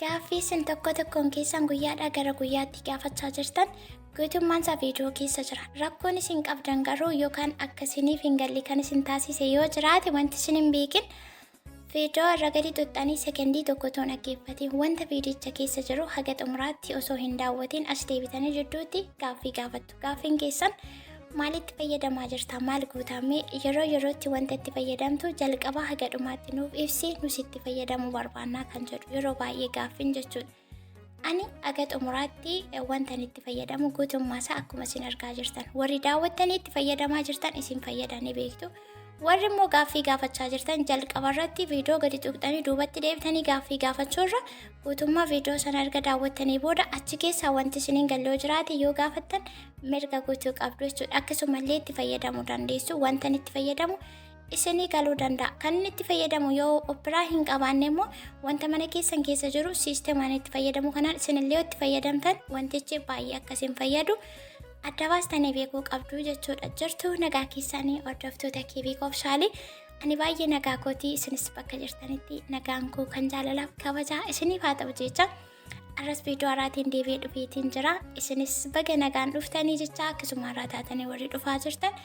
Gaaffii isin tokko tokkoon keessan guyyaadhaa gara guyyaatti gaafachaa jirtan guutummaan isaa viidiyoo keessa jira. Rakkoon isin qabdan garuu yookaan akka isiniif hin galle kan isin taasise yoo jiraate, wanti isin hin beekin viidiyoo irra gadi xuxxanii sekendii tokko otoo hin dhaggeeffatin, wanta viidiyicha keessa jiru haga xumuraatti osoo hin daawwatin as deebitanii jidduutti gaaffii gaafattu. Gaaffiin keessan maalitti fayyadamaa jirta, maal guutamee, yeroo yerootti wanta itti fayyadamtu jalqabaa haga dhumaatti nuuf ibsi, nus itti fayyadamuu barbaannaa kan jedhu yeroo baay'ee gaaffiin jechuudha. Ani haga xumuraatti wanta itti fayyadamu guutummaa isaa akkuma isin argaa jirtan, warri daawwattanii itti fayyadamaa jirtan isin fayyadanii beektu. Warri immoo gaaffii gaafachaa jirtan, jalqaba irratti viidiyoo gadi tuqxanii duubatti deebitanii gaaffii gaafachuurra, guutummaa viidiyoo sana erga daawwattanii booda achi keessaa wanti isiniin galle yoo jiraate yoo gaafattan mirga guutuu qabdu jechuudha. Akkasumallee itti fayyadamuu dandeessu. Wanta itti fayyadamu isinii galuu danda'a. Kan inni itti fayyadamu yoo of biraa hin qabaanne immoo, wanta mana keessan keessa jiru siisteemaan itti fayyadamu kanaan isinillee itti fayyadamtan wantichi baay'ee akkasiin fayyadu adda baastanii beekuu qabdu jechuudha. Jirtu nagaa keessanii, hordoftoota KB Official? Ani baay'ee nagaa kootii, isinis bakka jirtanitti nagaan koo kan jaalalaaf kabajaa isiniif haa ta'u jecha, arras viidiyoo haraatiin deebi'ee dhufeetiin jira. Isinis baga nagaan dhuftanii jecha, akkasuma irraa taatanii warri dhufaa jirtan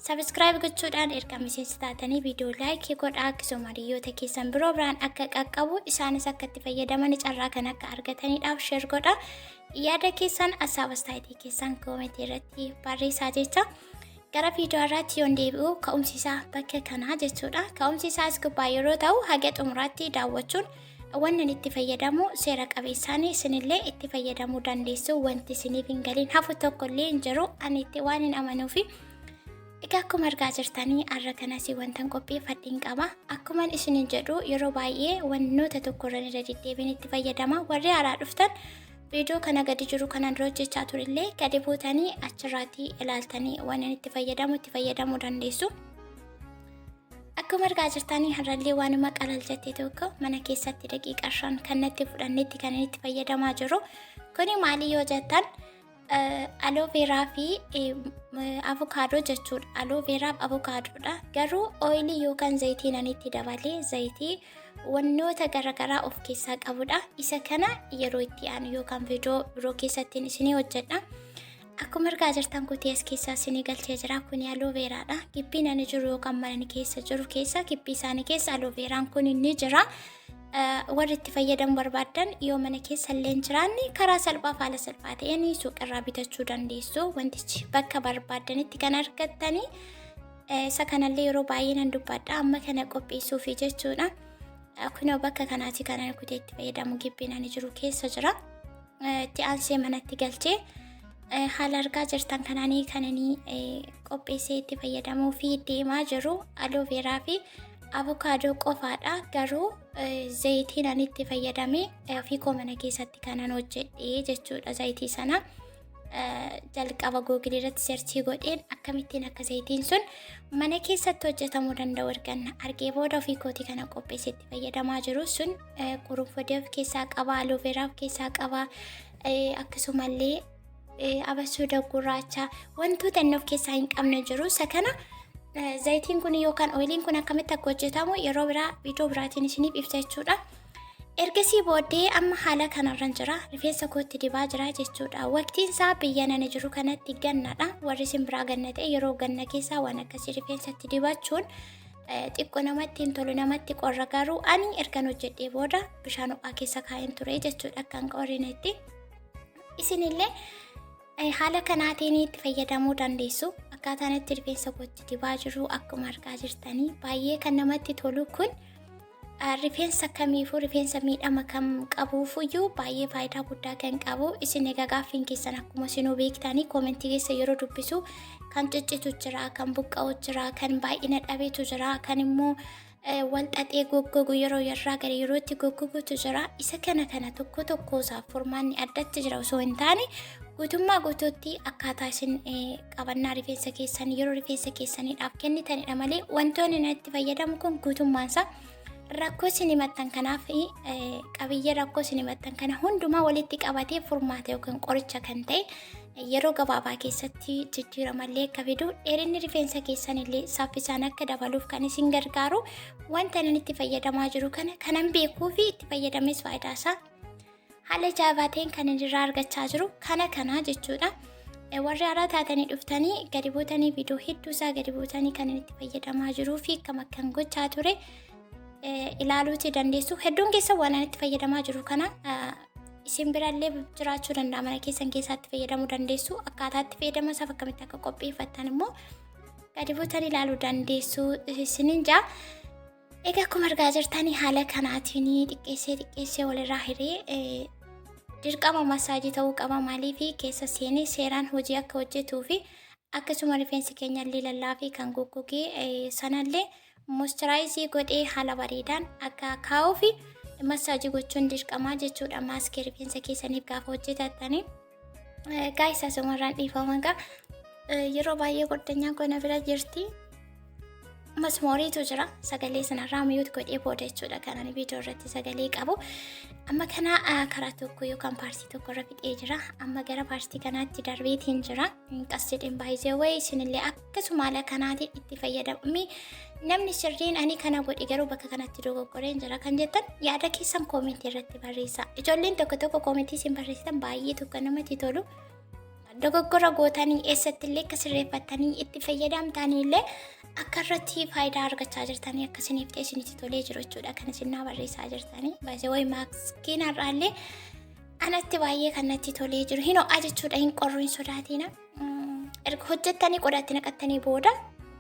subscribe gochuudhaan erga miseensa taatanii viidiyoo like godhaa, akkasuma hiriyoota keessan biroo biraan akka qaqqabu, isaanis akka itti fayyadaman, carraa kan akka argataniidhaaf share godhaa. Yaada keessan, hasaab astaayitii keessan koomentii irratti barreessaa jecha. Gara viidiyoo irratti yoon deebi'u, ka'umsi isaa bakka kanaa jechuudha. Ka'umsi isaa as gubbaa yeroo ta'u, haga xumuraatti daawwachuun wannan itti fayyadamu seera qabeessaan isinillee itti fayyadamuu dandeessu. Wanti isiniif hin galiin hafu tokko illee hin jiru, ani itti waan hin amanuufi. Egaa akkuma argaa jirtanii, har'a kanas wantan qopheeffadheen qaba. Akkuman isinin jedhu, yeroo baay'ee wantoota tokko irra irra deddeebiin itti fayyadama. Warri haaraa dhuftan viidiyoo kana gadi jiru kanaan dura hojjechaa turellee gadi buutanii achirraatti ilaaltanii waan itti fayyadamu itti fayyadamuu dandeessu. Akkuma argaa jirtanii, har'allee waanuma qalal jette tokko mana keessatti daqiiqaa 5 kan natti fudhannetti kan inni itti fayyadamaa jiru. Kuni maali yoo jettan, aloe vera fi avukaadoo jechuudha. Aloe vera fi avukaadoodha. Garuu oilii yookaan zayitii nan itti dabalee, zayitii wantoota garaagaraa of keessaa qabudha. Isa kana yeroo itti aanu yookaan viidiyoo biroo keessatti isinii hojjedha. Akkuma argaa jirtan, kutii as keessaa isinii galchee jira. Kuni aloe veraadha. Gibbiin ani jiru yookaan mana keessa jiru keessa, gibbii isaanii keessa aloe veraan kun ni jira. Warri itti fayyadamu barbaaddan, yoo mana keessa illee hin jiraanne, karaa salphaa, haala salphaa ta'een suuqirraa bitachuu dandeessu. Wantichi bakka barbaaddanitti kan argattanii. Isa kanallee yeroo baay'ee nan dubbadha. Amma kana qopheessuufi jechuudha. Kunoo bakka kanaati kan ani kutee itti fayyadamu, gibbiin ani jiru keessa jira. Itti aansee manatti galchee haala argaa jirtan kanaanii kan inni qopheessee itti fayyadamuu fi deemaa jiru aloe vera fi avukaadoo qofaadha. Garuu zayitiin ani itti fayyadame ofii koo mana keessatti kanan hojjedhe jechuudha. Zayitii sana jalqaba Google irratti search godheen akkamittiin akka zayitiin sun mana keessatti hojjetamuu danda'u ergan argee booda, ofii kootii kana qopheessee itti fayyadamaa jiru. Sun qurunfudee of keessaa qaba, aloe vera of keessaa qaba, akkasumallee abasuuda gurraacha, wantoota inni of keessaa hin qabne jiru. Isa kana, zayitiin kun yookaan oiliin kun akkamitti akka hojjetamu yeroo biraa viidiyoo biraatiin isiniif ibsa jechuudha. Ergasii booddee amma haala kanarran jira. Rifeensa kootti dibaa jira jechuudha. Waqtiin isaa biyya nani jiru kanatti gannadha. Warri isin biraa ganna ta'e, yeroo ganna keessaa waan akkasii rifeensatti dibachuun xiqqoo namatti hin tolu, namatti qorra. Garuu ani ergan hojjedhee booda bishaan ho'aa keessa kaa'een ture jechuudha, akka hin qorrinetti. Isinillee haala kanaatiin itti fayyadamuu dandeessu. Akkaataan itti rifeensa kootti dibaa jiru akkuma argaa jirtanii baay'ee kan namatti tolu kun rifeensa kamiifuu, rifeensa miidhama kam qabuufuyyuu baay'ee faayidaa guddaa kan qabu. Isin egaa gaaffiin keessan akkuma isinuu beektanii koomentii keessa yeroo dubbisu, kan ciccitu jira, kan buqqa'u jira, kan baay'ina dhabeetu jira, kan immoo wal xaxee goggogu, yeroo irraa gara yerootti goggogutu jira. Isa kana tokko tokko isaaf furmaanni addatti jira osoo hin taane, guutummaa guutuutti akkaataa isin qabannaa rifeensa keessanii yeroo rifeensa keessaniidhaaf kennitanidha malee, wantoonni natti fayyadamu kun guutummaansaa rakkoo isin himattan kanaaf, qabiyyee rakkoo isin himattan kana hundumaa walitti qabatee furmaata yookaan qoricha kan ta'e, yeroo gabaabaa keessatti jijjiiramallee akka fidu, dheerinni rifeensa keessanillee saffisaan akka dabaluuf kan isin gargaaru, wanta inni itti fayyadamaa jiru kana kanan beekuu fi itti fayyadames faayidaa isaa Haala ajaa'ibaa ta'een kan inni irraa argachaa jiru kana kana jechuudha. Warri haaraa taatanii dhuftanii gadi buutanii viidiyoo hedduu isaa gadi buutanii kan inni itti fayyadamaa jiruu fi akkam akkan gochaa ture ilaaluuti dandeessu. Hedduun keessa waan ani itti fayyadamaa jiru kana isin birallee jiraachuu danda'a, mana keessan keessaatti fayyadamuu dandeessu. Akkaataa itti fayyadama isaaf akkamitti akka qopheeffattan immoo gadi buutanii ilaaluu dandeessu isinin jaa. Egaa akkuma argaa jirtanii haala kanaatiin xiqqeessee xiqqeessee walirraa hiree dirqama massage ta'uu qaba, maaliif keessa seenee seeraan hojii akka hojjetuu fi akkasuma rifeensi keenya illee lallaafee kan goggogee sanallee moisturize godhee haala bareedaan akka kaa'uu fi massage gochuun dirqamaa jechuudha maaskii rifeensa keessaniif gaafa hojjetattanii. Guys, asumarraan dhiifama gaa, yeroo baay'ee goddanyaan koo na bira jirti. Masmooriitu jira, sagalee sanarraa mute godhee booda jechuudha kan ani viidiyoo irratti sagalee qabu. Amma kana karaa tokko yookaan part tokko irra fixee jira. Amma gara part kanaatti darbeetiin jira. Qas jedheen baay'isee wayii isinillee akkasuma haala kanaatiin itti fayyadamu. Namni sirriin ani kana godhe garuu bakka kanatti dogoggoreen jira kan jettan yaada keessan comment irratti barreessa. Ijoolleen tokko tokko comment isin barreessitan baay'ee tokko namatti tolu. Dogoggora gootanii eessatti illee akka sirreeffattanii itti fayyadamtanii illee akka irratti faayidaa argachaa jirtanii akka isiniif ta'e isinitti tolee jiru jechuudha kan isin naa barreessaa jirtanii. Baay'ee wayi maaskiin har'aallee anatti baay'ee kan natti tolee jiru. Hin ho'aa jechuudha, hin qorru, hin sodaatina. Erga hojjettanii qodaatti naqattanii booda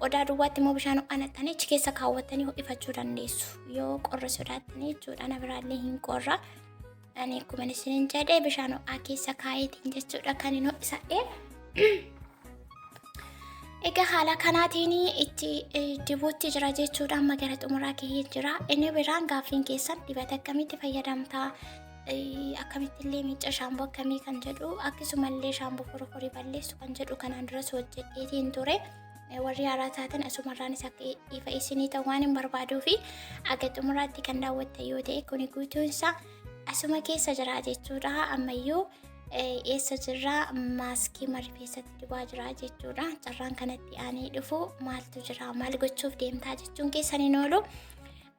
qodaa duwwaatti immoo bishaan ho'aa naqxanii achi keessa kaawwattanii ho'ifachuu dandeessu. Yoo qorra sodaattanii jechuudha, na biraallee hin qorra. Ani akkuma isinin jedhee bishaan ho'aa keessa kaayeetiin jechuudha kan hin ho'isadhe. Egaa haala kanaatiin itti dibuutti jira jechuudha. Amma gara xumuraa gahee jira. Inni biraan gaaffiin keessan dibata akkamitti fayyadamtaa? Akkamitti illee miicca, shaamboo akkamii kan jedhu, akkasumallee shaamboo forforii balleessu kan jedhu kanaan duras hojjedheetiin ture. Warri haaraa taatan asumarraanis akka ifa isinii ta'u waan hin barbaaduu fi aga xumuraatti kan daawwattan yoo ta'e kuni guutuunsaa asuma keessa jira jechuudha. Ammayyuu eessa jirra? Maaskii rifeensatti dibaa jira jechuudha. Carraan kanatti aanee dhufu maaltu jira? Maal gochuuf deemtaa jechuun keessan hin oolu.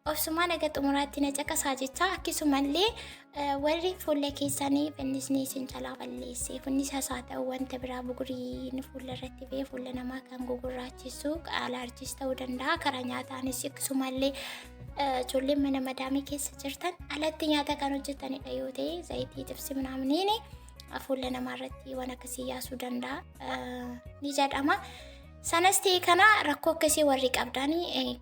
Obsumaan aga xumuraatti na caqasaa jecha. Akkasumallee warri fuula keessanii finnisni isin jalaa balleesse, finnisas haa ta'u wanta biraa buguriin fuula irratti ba'ee fuula namaa kan gugurraachisu, alaarjiis ta'uu danda'a, karaa nyaataanis, akkasumallee ijoolleen mana madaamii keessa jirtan alatti nyaata kan hojjetanidha yoo ta'e zayitii xibsi minaamniin fuula namaa irratti waan akkasii yaasuu danda'a ni jedhama. Sanas ta'e kana rakkoo akkasii warri qabdan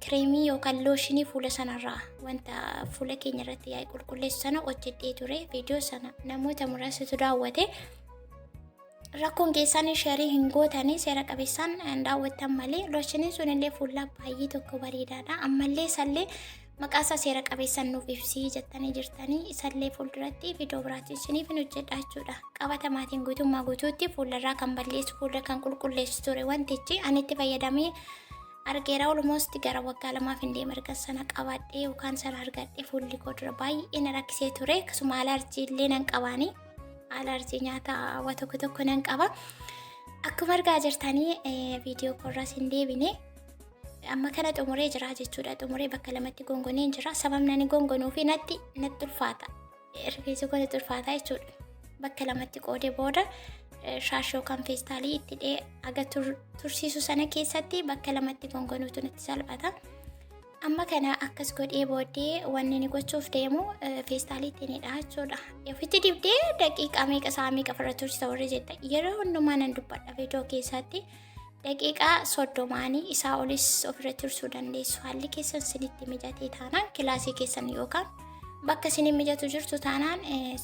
kireemii yookaan looshinii fuula sanarraa wanta fuula keenya irratti yaa'e qulqulleessu sana hojjedhee ture. Viidiyoo sana namoota muraasatu daawwate. Rakkoon keessan share hin gootanii, seera qabeessaan daawwattan malee looshiniin sun illee fuula baay'ee tokko bareedaadha. Ammallee isallee maqaa isaa seera qabeessaan nuuf ibsii jettanii jirtanii, isallee fuulduratti viidiyoo biraatti isiniif hin hojjedha jechuudha. Qabatamaatiin guutummaa guutuutti fuularraa kan balleessu, fuula kan qulqulleessu ture wantichi. Ani itti fayyadamee argeera. Almost gara waggaa 2f hin deema erga sana qabadhee yookaan sana argadhee. Fuulli koo dura baay'ee na rakkisee ture. Akkasuma alaarjii illee nan qabaanii, alaarjii nyaata waa tokko tokko nan qaba. Akkuma argaa jirtanii viidiyoo koorraas hin deebine. Amma kana xumuree jira jechuudha. Xumuree bakka lamatti gongonee jira. Sababni ani gongonuu fi natti natti ulfaata. Rifeensi koo natti ulfaata jechuudha. Bakka lamatti qoodee booda shaashii yookaan feestaalii itti dhee aga tursiisu sana keessatti bakka lamatti gongonuutu natti salphata. Amma kana akkas godhee booddee wanni inni gochuuf deemu feestaalii ittiin hidhaa jechuudha. Ofitti dibdee daqiiqaa meeqa, sa'a meeqa ofirra tursiisa warri jetta, yeroo hundumaa nan dubbadha viidiyoo keessatti. Daqiiqaa 30nii isaa olis ofirra tursuu dandeessu. Haalli keessan isinitti mijatee taanaan, kilaasii keessan yookaan bakka isin mijatu jirtu taanaan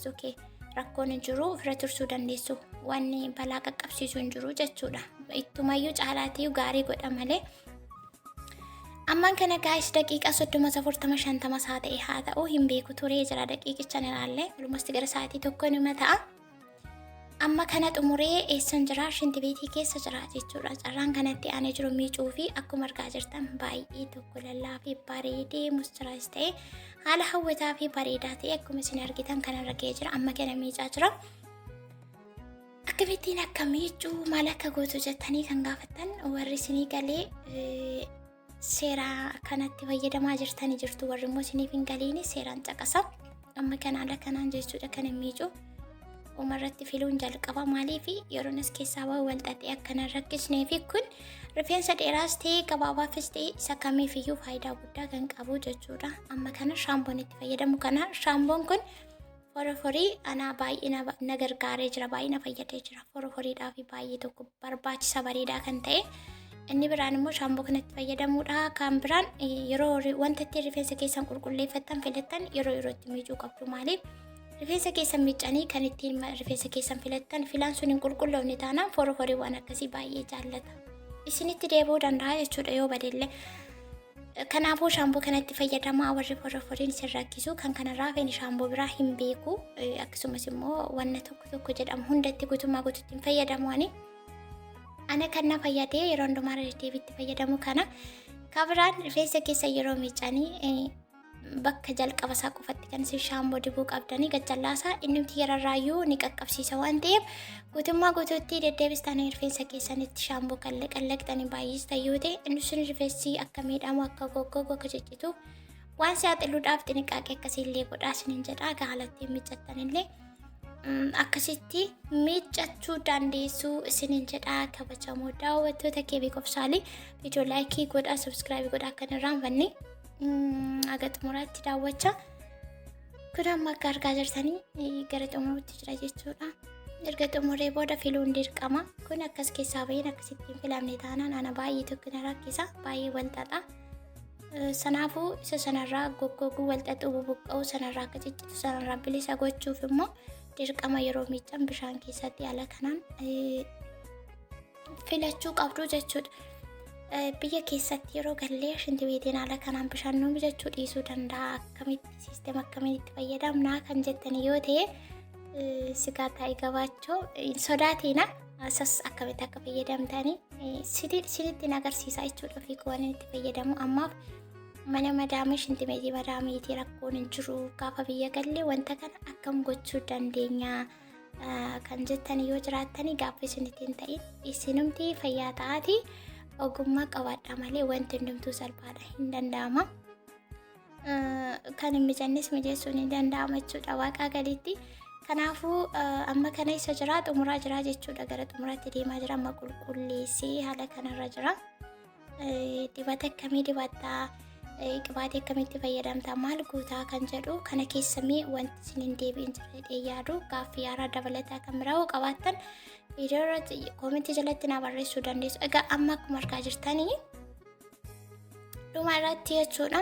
okay, rakkoon hin jiru, ofirra tursuu dandeessu. Wanni balaa qaqqabsiisu hin jiru jechuudha. Ittumayyuu caalaatii gaarii godha malee. Ammaan kana guys, daqiiqaa 30, 40, 50 haa ta'e haa ta'u hin beeku, turee jira. Daqiiqicha ilaalle walumatti gara sa'aatii 1 nima ta'a. Amma kana xumuree eessan jira? Shintibeetii keessa jira jechuudha. Carraan kanatti aanee jiru miicuu fi akkuma argaa jirtan baay'ee tokko lallaa fi bareedee moisturize ta'e haala hawwataa fi bareedaa ta'e akkuma isin argitan kanarra ga'ee jira. Amma kana miicaa jira. Akkamittiin akka miicuu, maal akka gootu jettanii kan gaafattan, warri isinii galee seera kanatti fayyadamaa jirtanii jirtu, warri immoo isiniif hin galiin seeraan caqasa. Amma kana haala kanaan jechuudha kan hin miicu. Umarratti filuun jalqaba maaliif yeroon as keessaa bahu wal xaxee akkana rakkisnee fi kun rifeensa dheeraas ta'e gabaabaafis ta'e isa kamiifiyyuu faayidaa guddaa kan qabu jechuudha. Amma kana shaampoon itti fayyadamu kana shaampoon kun foroforii anaa baay'ee na gargaaree jira, baay'ee na fayyadee jira. Foroforiidhaaf baay'ee tokko barbaachisa bareedaa kan ta'e. Inni biraan immoo shaampoo kanatti fayyadamuudha. Kan biraan yeroo wanta ittiin rifeensa keessan qulqulleeffattan filattan yeroo yerootti miicuu qabdu. Maaliif rifeensa keessan miicanii kan ittiin rifeensa keessan filattan filaan sun hin qulqulloofne taanaan foroforii waan akkasii baay'ee jaallata. Isinitti deebi'uu danda'a jechuudha yoo badellee. Kanaafuu shaampoo kanatti fayyadamaa warri foroforiin isin rakkisu kan kanarraa hafeen shaampoo biraa hin beeku. Akkasumas immoo wanna tokko tokko jedhamu hundatti guutummaa guututti hin fayyadamu ani. Ana kan na fayyadee yeroo hundumaa irra deddeebiitti fayyadamu kana. Kan biraan rifeensa keessa yeroo miicanii bakka jalqaba isaa qofatti kan isin shaamboo dibuu qabdanii gajjallaasaa innimti yararraayyuu ni qaqqabsiisa waan ta'eef guutummaa guutuutti deddeebistanii rifeensa keessanitti shaamboo kan laqallaqxanii baay'istan yoo ta'e inni sun rifeensi akka miidhamu akka goggogu akka ciccituuf waan saaxiluudhaaf xiniqaaqee akkasiillee godhaa isiniin jedha. Haalatti miiccattanillee akkasitti miiccachuu dandeessuu isiniin jedha. Kabajamoo daawwattoota keebii qofsaalii, viidiyoo like godhaa, subscribe godhaa, akka hin irraanfanne haga xumuraatti daawwachaa. Kun amma akka argaa jirtanii gara xumuruutti jira jechuudha. Erga xumuree booda filuun dirqama. Kun akkas keessaa baheen akkasitti hin filamne taanaan ana baay'ee tokko na rakkisa, baay'ee wal xaxa. Sanaafuu isa sanarraa goggoguu, wal xaxuu, bubuqqa'uu sanarraa akka ciccitu sanarraa bilisa gochuuf immoo dirqama yeroo miiccan bishaan keessatti haala kanaan filachuu qabdu jechuudha. Biyya keessatti yeroo gallee shinti beetiin haala kanaan bishaan nu mijachuu dhiisuu danda'a. Akkamitti system akkamiin itti fayyadamnaa kan jettani yoo ta'e sigaa taa'ee gabaachoo sodaatiina isas akkamitti akka fayyadamtanii isinitti agarsiisa jechuudha ofii koo waan itti fayyadamu. Ammaaf mana madaamii shinti meetii madaamiitii rakkoon hin jiru. Gaafa biyya galle wanta kana akkam gochuu dandeenya kan jettani yoo jiraattani gaafa isinitti hin ta'in isinumti fayyaa ta'aati ogummaa qabaadha malee wanti hundumtuu salphaadha, hin danda'ama. Kan hin mijannes mijeessuun hin danda'ama jechuudha waaqaa gaditti. Kanaafuu amma kana isa jira xumuraa jira jechuudha, gara xumuraatti deemaa jira, amma qulqulleessee haala kanarra jira. Dibata akkamii dibattaa, qibaatii akkamitti fayyadamtaa, maal guutaa kan jedhu kana keessa mee wanti isin hin deebi'in jira jedhee yaadu gaaffii haaraa dabalataa kan biraa yoo qabaattan viidiyoo irratti comment jalatti naa barreessuu dandeessu. Egaa amma akkuma argaa jirtanii dhuma irratti jechuudha.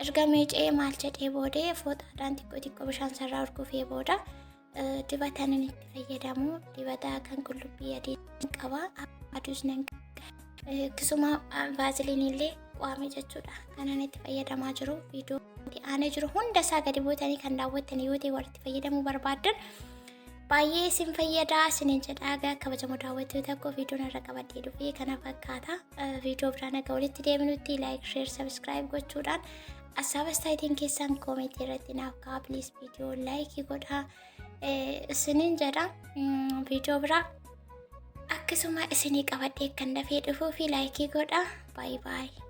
Erga miicee maal jedhee boodee fooxaadhaan xiqqoo xiqqoo bishaan sarraa urgufee booda dibata nan itti fayyadamu dibata kan qullubbii adii qaba, aduus nan akkasuma vaaziliinii illee qaame jechuudha kanan itti fayyadamaa jiru. Viidiyoo itti aanee jiru hunda isaa gadi buutanii kan daawwattan yoo ta'e warri itti fayyadamuu barbaaddan baay'ee isin fayyadaa isiniin jedha. Egaa kabajamoo daawwattoota koo, viidiyoon irra qabadhee dhufee kana fakkaata. Viidiyoo biraan akka walitti deebinutti like, share, subscribe gochuudhaan assaaba istaayitiin keessan comment irratti naaf kaa'aa. Please viidiyoo like godhaa isiniin jedha. Viidiyoo biraa akkasuma isinii qabadhee kan dafee dhufuu fi like godhaa. Baay'ee baay'ee.